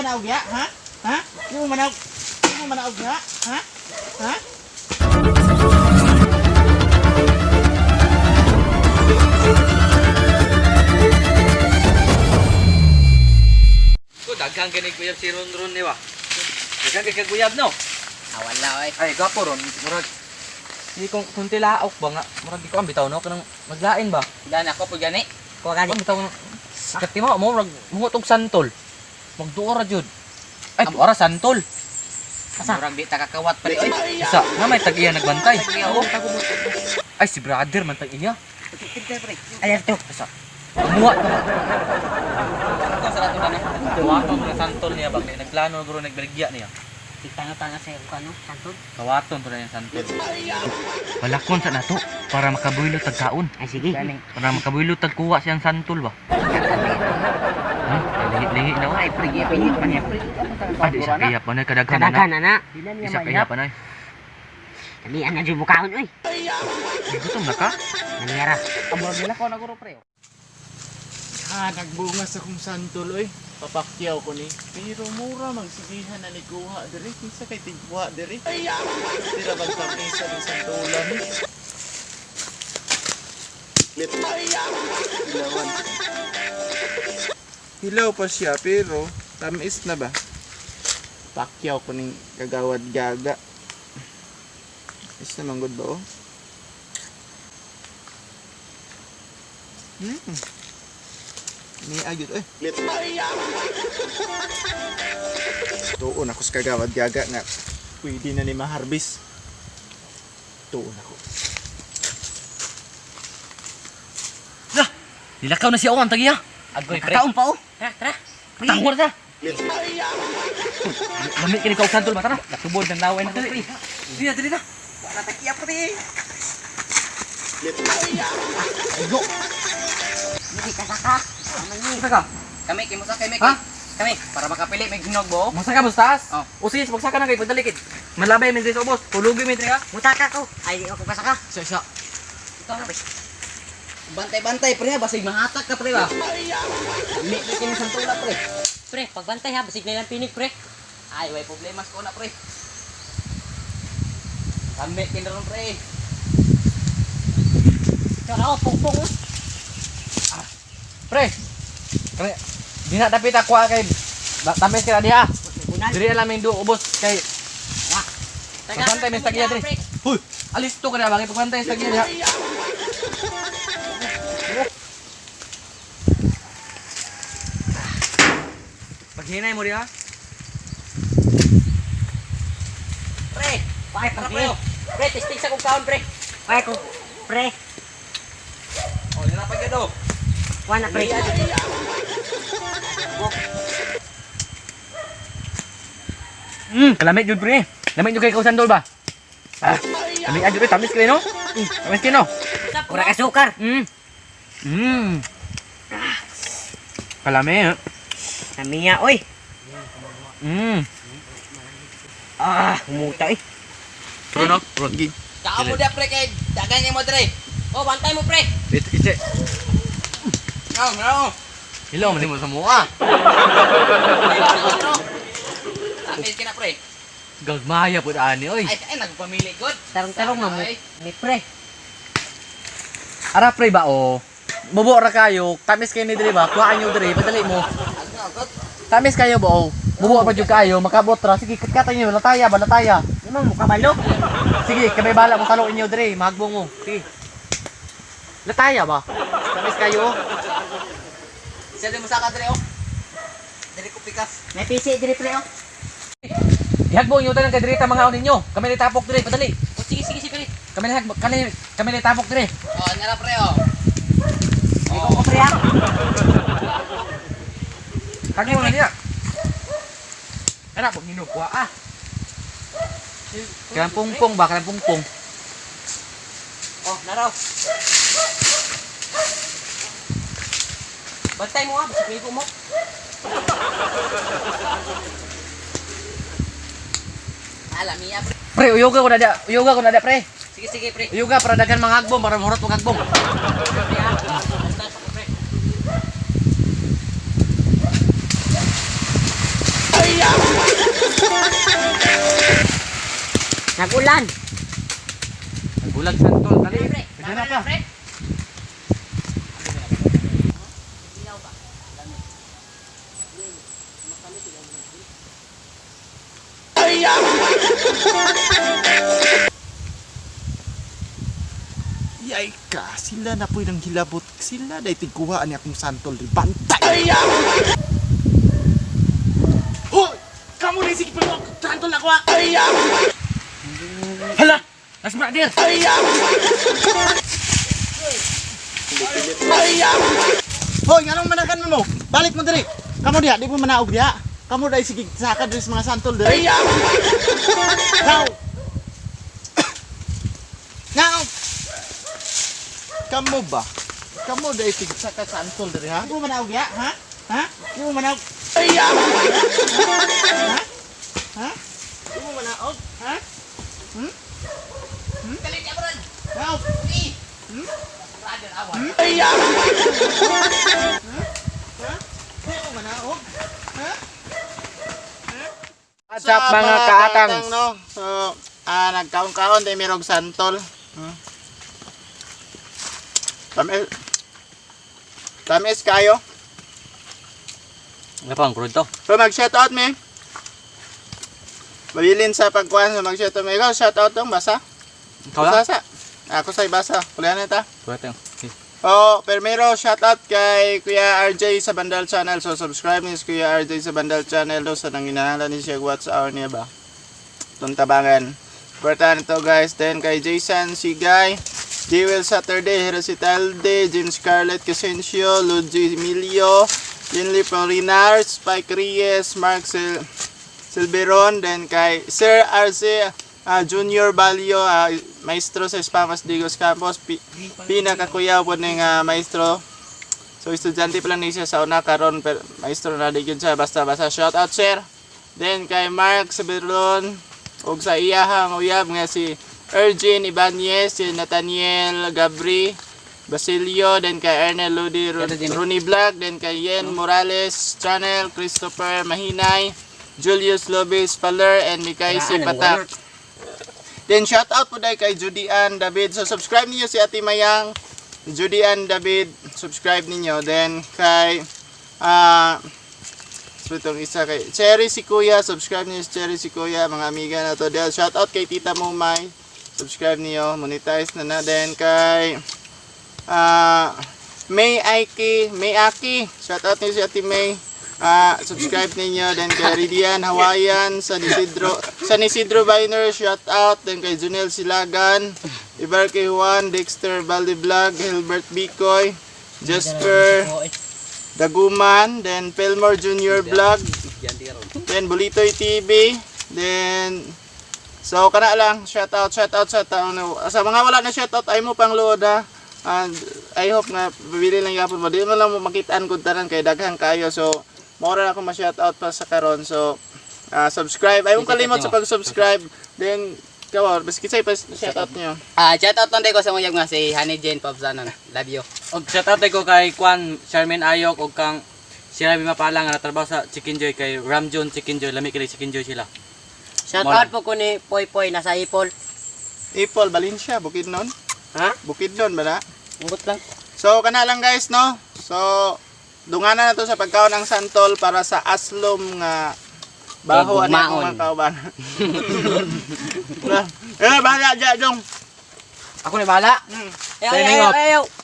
manaog ya, ha? Ha? Di mo manaog. Di mo manaog ya, ha? Ha? Ko daghang gani kuyab si Ron Ron ni wa. Daghang kay kuyab no. Ah, wala oy. Ay gwapo ron murag di kung tilaok ba nga murag di ko ang bitaw no kanang maglain ba. Dan ako pud gani. Kuha gani. Ang bitaw no. Sikat mo mo murag muhot og santol. Magduo ra jud. Ay duo ra santol. Asa? Murag di ta kakawat pre oy. Isa nga may tag-iya nagbantay. Ay si brother man tag-iya. Ay to. Isa. Muha ta. Ako sa rato na. Kawaton na santol niya ba kay nagplano guro nagbaligya niya. Tanga-tanga sa iyo kano, santol. Kawaton to na yung santol. Balakon sa nato para makabuilo tag kaon. Ay sige. Para makabuilo tag kuha siyang santol ba. Lihi-lihi na Ay pre, gipinit pa niya pre. Ah, di isa kaya pa na kadaghan na. Kadaghan na. Isa kaya pa na. Dali ana jud bukaon oy. Gutom na ka? Nangyara. Amor nila ko na guro pre. Ha, nagbunga sa kong santol oy. Papakyaw ko ni. Pero mura magsigihan na ni kuha diri. Kinsa kay tigwa diri? Tira bang tamisa ni santolan ni? Hilawan. Hilaw pa siya pero tamis na ba? Pakyaw ko ning kagawad gaga. Is naman good ba oh? Hmm. Ni agyud oy. Tuon ako sa kagawad gaga nga pwede na ni maharbis. Tuon ako. Lah, nilakaw na siya ang tagiya. Agoy pre. Kakaon pa oh. Tara, tara. Tangor ta. Lamit kini ka og santol ba tara. Natubod ng laway na pre. Dili na, dili na. Wala ta kiya pre. Hindi ka saka. Isa ka. Kami kay musa kay Ha? Kami para makapili may hinog bo. Masaka mo sa taas. Oh. O sige, magsaka na kay pagdalikid. Malabay min sa ubos. Tulugi min ha. Mutaka ko. Ay di ako kasaka. Isa isa. Bantay-bantay pre, basig mahatak ka pre ba. Ni pre kini santula pre. Pre, pagbantay ha, basig na ilang pinig pre. Ay, way problema ko na pre. Kami kini ron pre. Tara oh, pungpung. oh. Pre. Kani di na dapit ako kay tamis kay diha. Bunal. Diri na lang do ubos kay pagbantay min sa tagiya diri. Pre. Huy, alis to kada bangay pagbantay sa tagiya diha. Paghinay mo diha. Pre, Ay, tara pre. pre. oh. Pre, testing sa kong kaon pre. Ay ko. Pre, Oh, nila pa gyud oh. wala pre. Kalamit jud pre. Lamit jud kay kau sandol ba? Ah, lamit jud pre, tamis kay no? Tamis kay no? Ura ka sukar. Kalami. Eh. Namiya oy. Ah, humuta eh. Bro no? Bro. Kaon mo dia pre kay dagan mo dre. Oh, bantay mo pre. Ite ite. No, no. Hello, man mo sa mua. Amin kina pre. Gagmaya pud ani oy. Ay, ay nagpamili god. Tarong-tarong nga mo. Ay. Ni pre. Ara pre ba o? Mubo ra kayo, tamis kayo ni diri ba? Kuhaan nyo diri, padali mo. Agad. Tamis kayo ba o? Mubo pa jud kayo, makabot ra. Sige, katkatan nyo, lataya ba, lataya. Di man mo kabalo. Sige, kami bala mo salo inyo diri, mahagbong mo. Sige. Lataya ba? Tamis kayo. Siya din mo saka dre oh. Dre ko pikas. May PC diri pre oh. Ihagbong nyo tanan kay diri ta mga ninyo. Kami ni tapok diri, padali. Oh, sige sige sige pre. Kami ni kami kami ni tapok diri. Oh, nila pre oh. Ay ko pre ah. Kagi mo na niya. Ana pag hinugwa ah. Kanang pungpong ba, kanang pungpong. Oh, naraw. Bantay mo ah, basig migo mo. Alam niya pre. Pre, uyuga ko na dia. Uyuga ko na dia, pre. Sige sige pre. Uyuga para daghan mga hagbong, para mahurot og hagbong. Pre ah. Basta sa pre. Nagulan. Nagulag santol dali. Pwede na pa. Yay ka, sila na po'y nang hilabot. Sila na itigkuhaan niya akong santol di bantay. Hoy! Kamu na sige pa mo! Santol ako ah! Hala! Nas brother. Hoy, nganong manakan mo? Balik mo diri. Kamu diha, di mo manaog diha. Kamu dai sige saka diri sa mga santol diri. Now. Now. Kamu ba? Kamu dai sige saka santol diri ha? Di mo manaog diha, ha? Ha? Di mo manaog. Ha? Ha? Di mo manaog, ha? Hmm? Hmm? Now. Hmm? Hmm? Di mo manaog. Ha? What's up, mga kaatang? No? So, nagkaon-kaon tayo merong santol. Tamis. Tamis kayo. Ano pa ang crude to? So, mag-shoutout me. Babilin sa pagkuhan sa mag-shoutout me. Ikaw, shoutout dong, basa. Ikaw lang. Basa. Ako sa'y basa. Kulihan na ta. Kuha tayo. Oh, primero shout out kay Kuya RJ sa Bandal Channel. So subscribe ni si Kuya RJ sa Bandal Channel do sa nanginahanglan ni siya watch hour niya ba. Itong tabangan. Importante to guys. Then kay Jason Sigay, Jewel Saturday, Hiroshi Talde, James Scarlett Casencio, Luigi Emilio, Linley Polinar, Spike Reyes, Mark Silveron, then kay Sir RC Junior Balio, maestro sa Spamas Digos Campos, pinakakuya po ning maestro. So estudyante pa lang ni siya sa una karon pero maestro na di gyud siya basta basta shout out sir. Then kay Mark Sabiron ug sa iyahang uyab nga si Ergin Ibanez, si Nathaniel Gabri Basilio, then kay Ernel Ludi Rooney Black, then kay Yen Morales Channel, Christopher Mahinay, Julius Lobes Paler, and Mikay Sipatak. Then shout out po dahil kay Judy Ann David. So subscribe niyo si Ate Mayang. Judy Ann David, subscribe ninyo. Then kay so itong isa kay Cherry si Kuya, subscribe niyo si Cherry si Kuya, mga amiga na to. Then shout out kay Tita Mumay. Subscribe niyo, monetize na na. Then kay May Aiki, May Aki, shout out niyo si Ate May. Subscribe ninyo then kay Ridian Hawaiian San Isidro Biner, shout out then kay Junel Silagan, Ibar kay Juan, Dexter Valde Vlog, Hilbert Bicoy, Jasper Daguman, then Pelmore Junior Vlog, then Bulitoy TV, then so kana lang shout out shout out sa mga wala na shout out ay mo pang luod ha. And I hope nga bibili lang yapon mo. Di mo lang mo makitaan kung tanan kay daghan kayo. So mora na ako ma-shout out pa sa karon. So subscribe. Ay mo kalimot sa pag-subscribe. Then kaw, basta kisay pa shout out niyo. Shout out lang ko sa mga nga si Honey Jane Pabzanon. Love you. Og shout out ko kay Kwan Charmaine Ayok og kang Sirabi Mapala nga natrabaho sa Chicken Joy kay Ramjon Chicken Joy, lami kay Chicken Joy sila. Shout out po ko ni Poy Poy nasa Ipol. Ipol Valencia, Bukidnon. Ha? Bukidnon ba na? Ungot lang. So kana lang guys no. So dungana na to sa pagkaon ng santol para sa aslom nga baho ani akong Gugmaon. mga kauban. Eh bahala dya dong. Ako na bahala. Ayaw, Signing ayaw, off. ayaw.